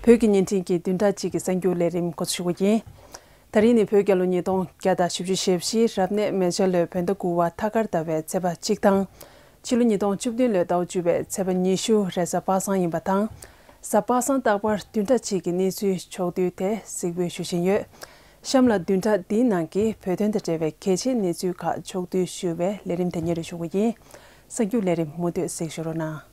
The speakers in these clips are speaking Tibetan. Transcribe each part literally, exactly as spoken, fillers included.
བོད་ཀྱི་བརྙན་འཕྲིན་གྱི་བདུན་ཕྲག་གཅིག་གི་གསར་འགྱུར་ལས་རིམ་འགོ་ཚུགས་ཀྱི་ཡིན། ད་རིང་ནི་བོད་རྒྱལ་ལོ་ཉིས་སྟོང་བརྒྱ་དང་བཞི་བཅུ་ཞེ་བཞི་རབ་གནས་མེ་བྱ་ལོའི་བོད་ཟླ་དགུ་བ་ཐ་སྐར་ཟླ་བའི་ཚེས་པ་གཅིག་དང་། ཕྱི་ལོ་ཉིས་སྟོང་བཅུ་བདུན་ལོའི་ཟླ་བ་བཅུ་པའི་ཚེས་པ་ཉི་ཤུ་རེས་གཟའ་པ་སངས་ཡིན་པ་དང་། གཟའ་པ་སངས་རྟག་པར་བདུན་ཕྲག་གཅིག་གི་གནས་ཚུལ་ཕྱོགས་བསྡུས་དེ་གཟིགས་འབུལ་ཞུ་བཞིན་ཡོད། གཤམ་ལ་བདུན་ཕྲག་འདིའི་ནང་གི་བོད་དོན་དང་འབྲེལ་བའི་གལ་ཆེའི་གནས་ཚུལ་ཁག་ཕྱོགས་བསྡུས་ཞུ་བའི་ལས་རིམ་དེ་སྙན་སྒྲོན་ཞུ་གི་ཡིན། གསར་འགྱུར་ལས་རིམ་མུ་མཐུད་གཟིགས་ཞུ་རོགས་གནང་།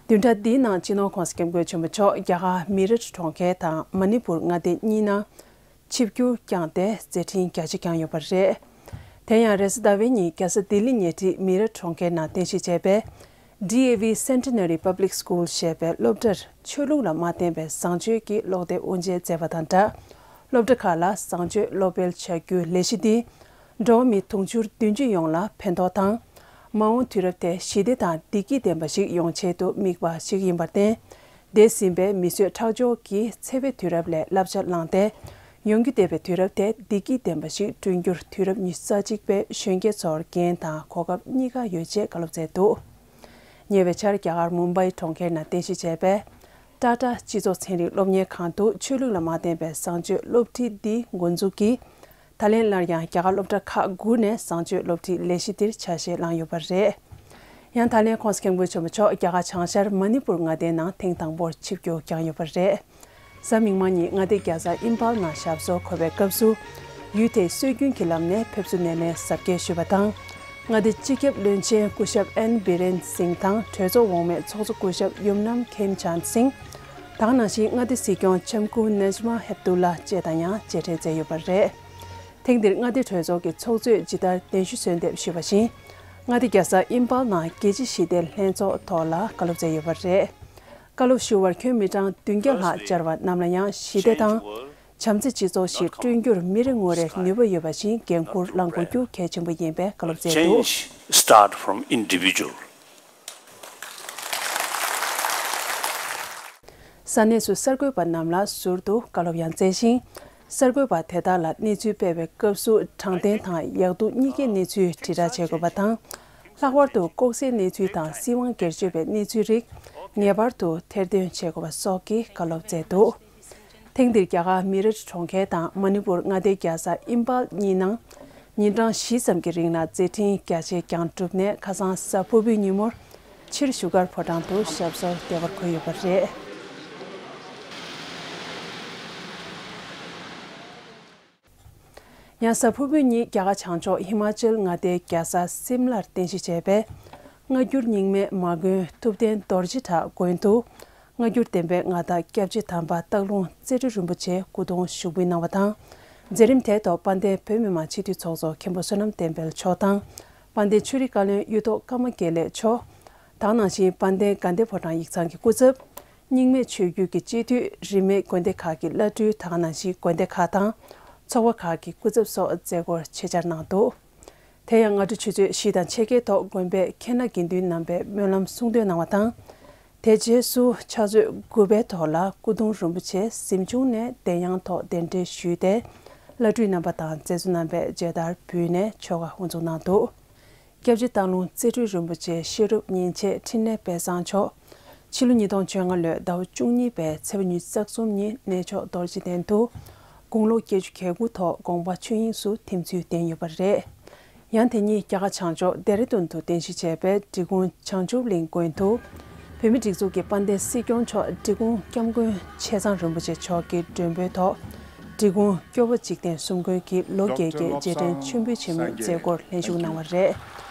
བདུན་ཕྲག་འདིའི་ནང་སྤྱི་ནོར་༸གོང་ས་༸སྐྱབས་མགོན་ཆེན་པོ་མཆོག་རྒྱ་གར་མི་རཊ་གྲོང་ཁྱེར་དང་མ་ཎི་པུར་མངའ་སྡེ་གཉིས་ནང་ཆིབས་བསྒྱུར་བསྐྱངས་ཏེ་མཛད་འཕྲིན་རྒྱ་ཆེ་བསྐྱངས་ཡོད་པ་རེད། དེ་ཡང་རེས་གཟའ་ཟླ་བའི་ཉིན་རྒྱལ་ས་ལྡི་ལི་ཉེ་འཁྲིས་མི་རཊ་གྲོང་ཁྱེར་ནང་རྟེན་གཞི་བྱས་པའི་ཌི་ཨེ་ཝི་Centenary Public School ཞེས་པའི་སློབ་གྲྭར་ཆོས་ལུགས་ལ་མ་བརྟེན་པའི་བཟང་སྤྱོད་ཀྱི་ཀློག་འདོན་དབུ་འབྱེད་མཛད་པ་དང་སྦྲགས། སློབ་གྲྭ་ཁག་ལ་བཟང་སྤྱོད་སློབ་སྤེལ་བྱ་རྒྱུའི་ལས་གཞི་འདིས་འགྲོ་བ་མི་དུང་ཕྱུར་བདུན་ཅུ་ཡོངས་ལ་ཕན་ཐོགས་དང་། མ་འོངས་དུས་རབས་དེ་ཞི་བདེ་དང་བདེ་སྐྱིད་ལྡན་པ་ཞིག་ཡོང་ཆེད་དུ་དམིགས་པ་ཞིག་ཡིན་པར་བརྟེན། འདས་ཟིན་པའི་མི་གསོད་ཁྲག་སྦྱོར་གྱི་འཚེ་བའི་དུས་རབས་ལས་བསླབ་བྱ་བླངས་ཏེ། ཡོང་རྒྱུ་བསྡད་པའི་དུས་རབས་དེ་བདེ་སྐྱིད་ལྡན་པ་ཞིག་བསྐྲུན་རྒྱུར་དུས་རབས་ཉི་ཤུ་རྩ་གཅིག་པའི་གཞོན་སྐྱེས་ཚོར་འགན་དང་གོ་སྐབས་གཉིས་ཀ་ཡོད་ཅེས་བཀའ་སློབ་སྩལ་འདུག་ཉེ་བའི་ཆར་རྒྱ་གར་མུམ་བྷའི་གྲོང་ཁྱེར་ནང་རྟེན་གཞི་བྱས་པའི་ཊ་ཊ་སྤྱི་ཚོགས་ཚན་རིག་སློབ་གཉེར་ཁང་དུ་ཆོས་ལུགས་ལ་མ་བརྟེན་པའི་བཟང་སྤྱོད་སློབ་ཁྲིད་འདིའི་འགོ་འཛུགས་ཀྱིས། ད་ལན་སླར་ཡང་རྒྱ་གར་སློབ་གྲྭ་ཁག་དགུ་ནས་བཟང་སྤྱོད་སློབ་ཁྲིད་ལས་གཞི་འདིར་ཆ་ཤས་བླངས་ཡོད་པ་རེད། ཡང་ད་ལན་༸གོང་ས་༸སྐྱབས་མགོན་ཆེན་པོ་མཆོག་རྒྱ་གར་བྱང་ཤར་མ་ཎི་པུར་མངའ་སྡེའི་ནང་ཐེངས་དང་པོར་ཆིབས་བསྒྱུར་བསྐྱངས་ཡོད་པ་རེད། གཟའ་མིག་དམར་ཉིན་མངའ་སྡེ་རྒྱལ་ས་ཨིམ་ཕཱལ་ནང་ཞབས་སོར་འཁོད་པའི་སྐབས་སུ། ཡུལ་དེའི་སྲོལ་རྒྱུན་གྱི་ལམ་ནས་ཕེབས་བསུ་སྣེ་ལེན་གཟབ་རྒྱས་ཞུས་པ་དང་། མངའ་སྡེ་སྤྱི་ཁྱབ་བློན་ཆེན་སྐུ་ཞབས་ཨེན་བི་རེན་སིང་དང་གྲོས་ཚོགས་འོག་མའི་ཚོགས་གཙོ་སྐུ་ཞབས་ཡུམ་ནམ་ཁེམ་ཆན་སིང་། ད་ག་ནང་བཞིན་མངའ་སྡེ་སྲིད་སྐྱོང་ལྕམ་སྐུ་ནེཇ་མ་ཧེབ་ཏུ་ལ་བཅས་དང་ཡང་མཇལ་འཕྲད་མཛད་ཡོད་པ་རེད། ཐེངས་འདིར་མངའ་སྡེ་གྲོས་ཚོགས་ཀྱི་ཚོགས་གཙོས་ཇི་ལྟར་གདན་ཞུ་གསོལ་འདེབས་ཞུས་པ་བཞིན། མངའ་སྡེ་རྒྱལ་ས་ཨིམ་ཕཱལ་ནང་རྒྱལ་སྤྱིའི་ཞི་བདེ་ལྷན་ཚོགས་ཐོག་ལ་བཀའ་སློབ་སྩལ་ཡོད་པ་རེད། བཀའ་སློབ་ཞུ་བར་ཁྱོན་མི་གྲངས་བདུན་བརྒྱ་ལྷག་བཅར་བ་རྣམས་ལ་ཡང་ཞི་བདེ་དང་། བྱམས་བརྩེ་སྤྱི་ཚོགས་ཤིག་བསྐྲུན་རྒྱུར་མི་རེ་ངོ་རེར་ནུས་པ་ཡོད་པ་བཞིན་འགན་འཁུར་བླང་དགོས་རྒྱུ་གལ་ཆེན་པོ་ཡིན་པའི་བཀའ་སློབ་སྩལ་འདུག Change start from individual. ས་གནས་སུ་གསར་འགོད་པ་རྣམས་ལ་ཟུར་དུ་བཀའ་སློབ་ཡང་སྩལ་ཞིང་། གསར་འགོད་པ་དེ་དག་ལ་གནས་ཚུལ་སྤེལ་བའི་སྐབས་སུ་དྲང་བདེན་དང་ཡག་སྡུག་གཉིས་ཀའི་གནས་ཚུལ་དྲིལ་བསྒྲགས་བྱེད་དགོས་པ་དང་། ལྷག་པར་དུ་ལྐོག་ཟའི་གནས་ཚུལ་དང་སྲིད་དབང་སྒེར་གཅོད་པའི་གནས་ཚུལ་རིགས་ངེས་པར་དུ་ཐེར་འདོན་བྱེད་དགོས་པ་སོགས་ཀྱི་བཀའ་སློབ་སྩལ་འདུག་ཐེངས་འདིར་རྒྱ་གར་མི་རཊ་གྲོང་ཁྱེར་དང་མ་ཎི་པུར་མངའ་སྡེའི་རྒྱལ་ས་ཨིམ་ཕཱལ་གཉིས་ནང་ཉིན་གྲངས་བཞི་ཙམ་གྱི་རིང་ལ་མཛད་འཕྲིན་རྒྱ་ཆེ་བསྐྱངས་གྲུབ་ནས་ཁ་སང་གཟའ་ཕུར་བུའི་ཉིན་མོར་ཕྱིར་བཞུགས་སྒར་ཕོ་བྲང་དུ་ཞབས་སོར་བདེ་བར་འཁོད་ཡོད་པ་རེད། ཡང་གཟའ་ཕུར་བུའི་ཉིན་རྒྱ་གར་བྱང་ཕྱོགས་ཧི་མ་ཅལ་མངའ་སྡེའི་རྒྱལ་ས་སིམ་ལར་རྟེན་གཞི་བྱས་པའི་སྔ་འགྱུར་རྙིང་མའི་མ་དགོན་ཐུབ་བསྟན་རྡོ་རྗེ་བྲག་དགོན་དུ། སྔ་འགྱུར་བསྟན་པའི་མངའ་བདག་སྐྱབས་རྗེ་དམ་པ་སྟག་ལུང་རྩེ་སྤྲུལ་རིན་པོ་ཆེ་སྐུ་གདུང་ཞུགས་འབུལ་གནང་བ་དང་། མཛད་རིམ་དེའི་ཐོག་དཔལ་ལྡན་བོད་མི་མང་སྤྱི་འཐུས་ཚོགས་གཙོ་མཁན་པོ་བསོད་ནམས་བསྟན་འཕེལ་མཆོག་དང་། དཔལ་ལྡན་ཆོས་རིག་བཀའ་བློན་གཡུ་ཐོག་ཀརྨ་དགེ་ལེགས་མཆོག་ད་ག་ནང་བཞིན་དཔལ་ལྡན་དགའ་ལྡན་ཕོ་བྲང་ཡིག་ཚང་གི་སྐུ་ཚབ། རྙིང་མའི་ཆོས་བརྒྱུད་ཀྱི་སྤྱི་འཐུས་རིས་མེད་དགོན་སྡེ་ཁག་གི་བླ་སྤྲུལ་ད་ག་ནང་བཞིན་དགོན་སྡེ་ཁག་དང་། ཚོགས་པ་ཁག་གི་སྐུ་ཚབ་སོགས་མཛད་སྒོར་ཆེད་བཅར་གནང་འདུག་དེ་ཡང་སྔ་དྲོ་ཆུ་ཚོད་བཞི་དང་ཕྱེད་ཀའི་ཐོག་དགོན་པའི་མཁན་སློབ་དགེ་འདུན་རྣམ་པས་སྨོན་ལམ་གསུང་འདོན་གནང་བ་དང་། དེ་རྗེས་སུ་ཕྱག་ཚོད་དགུ་པའི་ཐོག་ལ་སྐུ་གདུང་རིན་པོ་ཆེ་གཟིམ་ཆུང་ནས་གདན་ཡངས་ཐོག་གདན་འདྲེན་ཞུས་ཏེ། བླ་སྤྲུལ་རྣམ་པ་དང་མཛད་གཙོ་རྣམ་པས་མཇལ་དར་ཕུལ་ནས་ཆོ་ག་དབུ་འཛུགས་གནང་འདུག་སྐྱབས་རྗེ་སྟག་ལུང་རྩེ་སྤྲུལ་རིན་པོ་ཆེ་ཤེས་རབ་ཉིན་བྱེད་འཕྲིན་ལས་དཔལ་བཟང་མཆོག་ཕྱི་ལོ་ཉིས་སྟོང་བཅོ་ལྔ་ལོའི་ཟླ་བ་བཅུ་གཉིས་པའི་ཚེས་པ་ཉི་ཤུ་རྩ་གསུམ་ཉིན་གནས་མཆོག་རྡོ་རྗེ་གདན་དུ་དགུང་ལོ་བརྒྱད་ཅུ་གྱ་དགུ་ཐོག་དགོངས་པ་ཆོས་དབྱིངས་སུ་ཐིམ་ཚུལ་བསྟན་ཡོད་པ་རེད། ཡང་དེ་ཉིན་རྒྱ་གར་བྱང་ཕྱོགས་ལྡེ་ར་ལྡུན་དུ་རྟེན་གཞི་བྱས་པའི་འབྲི་གུང་བྱང་ཆུབ་གླིང་དགོན་དུ་བོད་མིའི་སྒྲིག་འཛུགས་ཀྱི་དཔལ་ལྡན་སྲིད་སྐྱོང་མཆོག་འབྲི་གུང་སྐྱབས་མགོན་ཆེ་ཚང་རིན་པོ་ཆེ་མཆོག་གི་མགྲོན་འབོད་ཐོག་འབྲི་གུང་སྐྱོབ་པ་འཇིག་རྟེན་གསུམ་མགོན་གྱི་ལོ་བརྒྱད་ཀྱི་རྗེས་དྲན་མཆོད་འབུལ་ཆེན་མོའི་མཛད་སྒོར་ལྷན་ཞུགས་གནང་བ་རེད།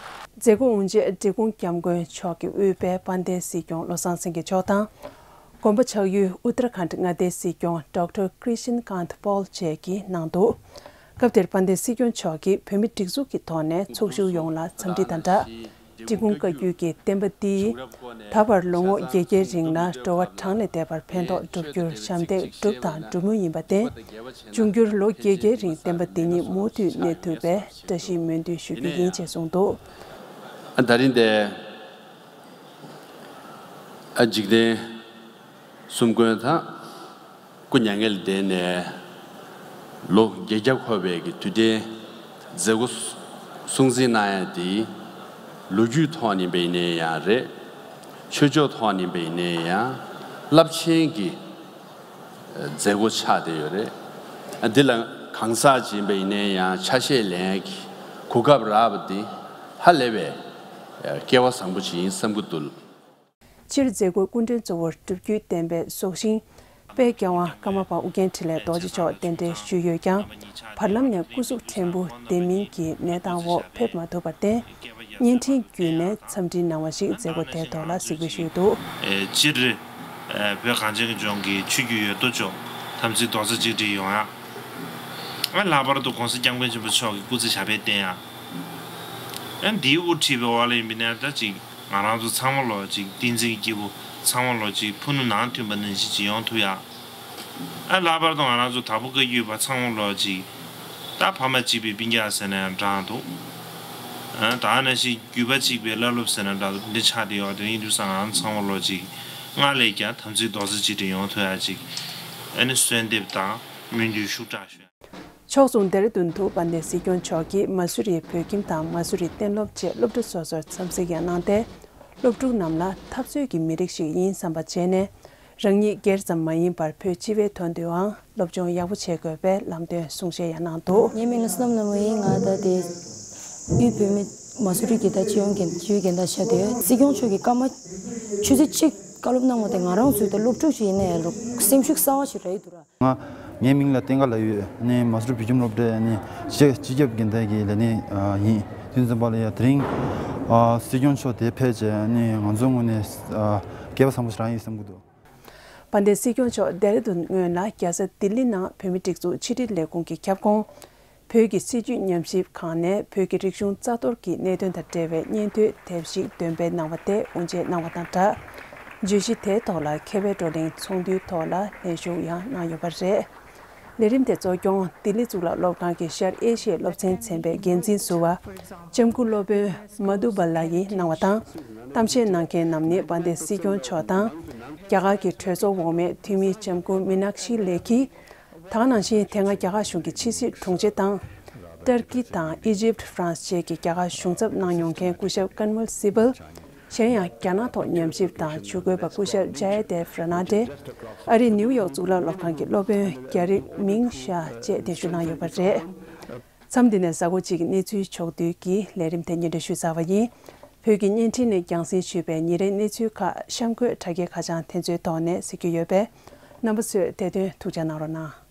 མཛད་སྒོ་དབུ་འབྱེད་འབྲི་གུང་སྐྱབས་མགོན་མཆོག་གིས་དབུས་པའི་དཔལ་ལྡན་སྲིད་སྐྱོང་བློ་བཟང་སེང་གེ་མཆོག་དང་། དགོན་པ་ཆགས་ཡུལ་ཨུ་ཏར་ཁཱན་མངའ་སྡེའི་སྲིད་སྐྱོང་ཌོག་ཊར་ཀྲི་ཤན་ཀཱནཐ་པོལ་བཅས་ཀྱིས་གནང་འདུག་སྐབས་དེར་དཔལ་ལྡན་སྲིད་སྐྱོང་མཆོག་གིས་བོད་མིའི་སྒྲིག་འཛུགས་ཀྱི་ཐོག་ནས་ཚོགས་ཞུགས་ཡོངས་ལ་འཚམས་འདྲི་དང་སྦྲགས། འབྲི་གུང་བཀའ་བརྒྱུད་ཀྱི་བསྟན་པ་འདིས་ད་བར་ལོ་ངོ་བརྒྱད་བརྒྱའི་རིང་ལ་འགྲོ་བ་གྲངས་ལས་འདས་པར་ཕན་ཐོགས་བསྒྲུབ་རྒྱུར་ཞབས་འདེགས་བསྒྲུབས་དང་སྒྲུབ་མུས་ཡིན་པར་བརྟེན། འབྱུང་འགྱུར་ལོ་བརྒྱད་བརྒྱའི་རིང་བསྟན་པ་འདི་ཉིད་མུ་མཐུད་གནས་ཐུབ་པའི་བཀྲ་ཤིས་སྨོན་འདུན་ཞུ་རྒྱུ་ཡིན་ཅེས་གསུངས་འདུག་ཨ་ད་རིང་འདི་ཨ་འཇིག་རྟེན་གསུམ་མགོན་དང་སྐུ་མྱ་ངན་ལས་འདས་ནས་ལོ་བརྒྱད་བརྒྱ་འཁོར་བའི་གི་དུས་དྲན་མཛད་སྒོ་སྲུང་བརྩི་གནང་ཡ་དེ་ལོ་རྒྱུས་ཐོག་ནས་ཡིན་པ་ཡིན་ནའི་ཡང་རེད། ཆོས་ཕྱོགས་ཐོག་ནས་ཡིན་པ་ཡིན་ནའི་ཡང་ རླབས་ཆེན་གྱི་མཛད་སྒོ་ཆགས་བསྡད་ཡོད་རེད། འདི་ལ་གང་ཟག་ཅིག་ཡིན་པ་ཡིན་ནའི་ཡང་ཆ་ཤས་ལེན་ཡག་གི་གོ་སྐབས་རག་པ་འདི་ཧ་ལས་པའི་སྐལ་བ་བཟང་པོ་ཅིག་ཡིན་བསམ་གྱི་འདུག། སྤྱིར་མཛད་སྒོའི་སྐུ་མགྲོན་གཙོ་བོར་སྒྲུབ་བརྒྱུད་བསྟན་པའི་སྲོག་ཤིང་དཔལ་རྒྱལ་དབང་ཀརྨ་པ་ཨོ་རྒྱན་འཕྲིན་ལས་རྡོ་རྗེ་མཆོག་གདན་འདྲེན་ཞུས་ཡོད་ཀྱང་། བར་ལམ་ནས་སྐུ་གཟུགས་ཕྲན་བུ་བདེ་མིན་གྱི་གནས་སྟངས་འོག་ཕེབས་མ་ཐུབ་པར་བརྟེན། བརྙན་འཕྲིན་བརྒྱུད་ནས་འཚམས་འདྲིའི་གནང་བ་ཞིག་མཛད་སྒོ་དེའི་ཐོག་ལ་གཟིགས་འབུལ་ཞུས་འདུག། སྤྱིར་བོད་གངས་ཅན་གྱི་ལྗོངས་ཀྱི་ཆོས་བརྒྱུད་ཡོད་དོ་ཅོག་དམ་ཚིག་རྡོག་རྩ་གཅིག་སྒྲིལ་ཡོང་ཡ། ལྷག་པར་དུ་༸གོང་ས་༸སྐྱབས་མགོན་ཆེན་པོ་མཆོག་གི་སྐུ་ཚེ་ཞབས་པད་བརྟན་ཡ། ཨ་འདིའི་དབུ་ཁྲིད་པའི་འོག་ལ་ཡིན་པ་ན་ད་ཅིག་ང་རང་ཚོ་ཚང་མ་ལོ་ཅིག་བསྟན་འཛིན་གྱི་སྐྱེས་བུ་ཚང་མ་ལོ་ཅིག་ཕུ་ནུ་ནང་མཐུན་པ་ནང་བཞིན་ཅིག་ཡོང་ཐུབ་ཡ། ཨ་ལྷག་པར་དུ་ང་རང་ཚོ་དྭགས་པོ་བཀའ་བརྒྱུད་པ་ཚང་མ་ལོ་ཅིག་ད་ཕ་མ་གཅིག་པའི་སྤུན་ཀྱག་ཟེར་ན་ཡང་འདྲ་འདུག། ཨ་ད་ནང་བཞིན་བརྒྱུད་པ་གཅིག་པའི་བླ་སློབ་ཟེར་ན་འདྲ་འདུག་འདི་ཆགས་བསྡད་ཡོད་དེ་ཡིན་དུས་ཙང་ང་རང་ཚང་མ་ལོ་ཅིག་སྔར་ལས་ཀྱང་དམ་ཚིག་རྡོག་རྩ་གཅིག་སྒྲིལ་ཡོང་ཐུབ་ཡ་ཅིག་ཨ་ནི་གསོལ་འདེབས་དང་སྨོན་འདུན་ཤུགས་དྲག་ཞུ། ཕྱོགས་མཚུངས་ལྡེ་ར་ལྡུན་དུ་དཔལ་ལྡན་སྲིད་སྐྱོང་མཆོག་གིས་མ་སུ་རིའི་བོད་ཁྱིམ་དང་མ་སུ་རི་གཏན་སློབ་བཅས་སློབ་གྲྭ་སོ་སོར་འཚམས་གཟིགས་ཡང་གནང་སྟེ། སློབ་ཕྲུག་རྣམས་ལ་འཐབ་རྩོད་ཀྱི་མི་རིགས་ཤིག་ཡིན་བསམ་པ་བྱས་ནས། རང་ཉིད་སྒེར་ཙམ་མ་ཡིན་པར་བོད་སྤྱི་པའི་དོན་དུའང་སློབ་སྦྱོང་ཡག་པོ་བྱེད་དགོས་པའི་ལམ་སྟོན་གསུང་བཤད་ཡང་གནང་འདུག། ངའི་མིང་ལ་བསོད་ནམས་ནོར་བུ་ཡིན། ང་ད་དེ་དབུས་བོད་མི་མ་སུ་རི་གི་ད་སྤྱི་ཡོངས་རྒན་སྤྱི་འོས་རྒན་བདག་ཆགས་བསྡད་ཡོད། སྲིད་སྐྱོང་མཆོག་གིས་སྐར་མ་ཆུ་ཚོད་གཅིག་བཀའ་སློབ་གནང་བ་དེ་ང་རང་ཚོའི་ད་སློབ་ཕྲུག་ཞིག་ཡིན་ན་ཡང་སེམས་ཤུགས་གསར་བ་ཞིག་རག་གི་འདུག་ར། ང་ངའི་མིང་ལ་བསྟན་དགའ་ལགས་ཡོད། ནི་མ་སུ་རི་བོད་ཁྱིམ་སློབ་གྲྭའི་ནི་སྤྱི་སྤྱི་ཁྱབ་རྒན་བདག་གི་ལས་སྣེ་ཡིན། དུས་ཙམ་པ་ལ་ཡ་དེ་རིང་སྲིད་སྐྱོང་མཆོག་དེ་ཕེབས་རྗེས་ནི་ང་ཚོའི་ངོས་ནས་སྐལ་བ་བཟང་པོ་ཞིག་རག་ཡིན་བསམ་གྱི་འདུག། དཔལ་ལྡན་སྲིད་སྐྱོང་མཆོག་ལྡེ་ར་ལྡུན་སྔོན་ལ་རྒྱལ་ས་ལྡི་ལི་ནང་བོད་མིའི་སྒྲིག་འཛུགས་ཕྱི་དྲིལ་ལས་ཁུངས་ཀྱི་ཁྱབ་ཁོངས། བོད་ཀྱི་སྲིད་བྱུས་ཉམས་ཞིབ་ཁང་ནས་བོད་ཀྱི་རིག་གཞུང་རྩ་གཏོར་གྱི་གནད་དོན་དང་འབྲེལ་བའི་སྙན་ཐོའི་དེབ་ཞིག་འདོན་སྤེལ་གནང་བ་དེ་དབུ་འབྱེད་གནང་བ་དང་སྦྲགས། བརྗོད་གཞི་དེའི་ཐོག་ལ་མཁས་པའི་བགྲོ་གླེང་ཚོགས་འདུའི་ཐོག་ལ་ལྷན་ཞུགས་ཡང་གནང་ཡོད་པ་རེད། ལས་རིམ་དེ་གཙོ་སྐྱོང་ལྡི་ལི་གཙུག་ལག་སློབ་ཁང་གི་ཤར་ཨེ་ཤི་ཡའི་སློབ་ཚན་ཚན་པའི་འགན་འཛིན་ཟུར་པ་ལྕམ་སྐུ་སློབ་དཔོན་མ་དུ་བ་ལ་ཡིས་གནང་བ་དང་། གཏམ་བཤད་གནང་མཁན་རྣམས་ནི་དཔལ་ལྡན་སྲིད་སྐྱོང་མཆོག་དང་། རྒྱ་གར་གྱི་གྲོས་ཚོགས་འོག་མའི་འཐུས་མི་ལྕམ་སྐུ་མི་ནག་ཤི་ལེ་ཁི། ད་ག་ནང་བཞིན་དེ་སྔ་རྒྱ་གར་གཞུང་གི་ཕྱི་སྲིད་དྲུང་ཆེ་དང་། ཏར་ཀི་དང་ཨི་ཇིབ། ཧྥ་རན་སི་བཅས་ཀྱི་རྒྱ་གར་གཞུང་ཚབ་གནང་མྱོང་མཁན་སྐུ་ཞབས་ཀན་མལ་སི་བལ། གཞན་ཡང་རྒྱ་ནག་ཐོག་ཉམས་ཞིབ་དང་ཇུས་འགོད་པ་སྐུ་ཞབས་ཇ་ཡ་དེབ་ར་ན་ཌེ། ཨ་རིའི་ནིའུ་ཡོག་གཙུག་ལག་སློབ་ཁང་གི་སློབ་དཔོན་རྒྱ་རིགས་མིང་ཤ་བཅས་གདན་ཞུ་གནང་ཡོད་པ་རེད། མཚམས་འདི་ནས་གཟའ་འཁོར་གཅིག་གི་གནས་ཚུལ་ཕྱོགས་བསྡུས་ཀྱི་ལས་རིམ་དེ་སྙན་སྒྲོན་ཞུས་ཚར་བ་ཡིན། བོད་ཀྱི་བརྙན་འཕྲིན་ནས་རྒྱང་སྲིང་ཞུས་པའི་ཉིན་རེའི་གནས་ཚུལ་ཁག་གཤམ་འཁོད་དྲ་རྒྱའི་ཁ་བྱང་དེ་ཚོའི་ཐོག་ནས་གཟིགས་རྒྱུ་ཡོད་པས། རྣམ་པ་ཚོས་དེ་དོན་ཐུགས་འཇགས་གནང་རོགས་གནང་།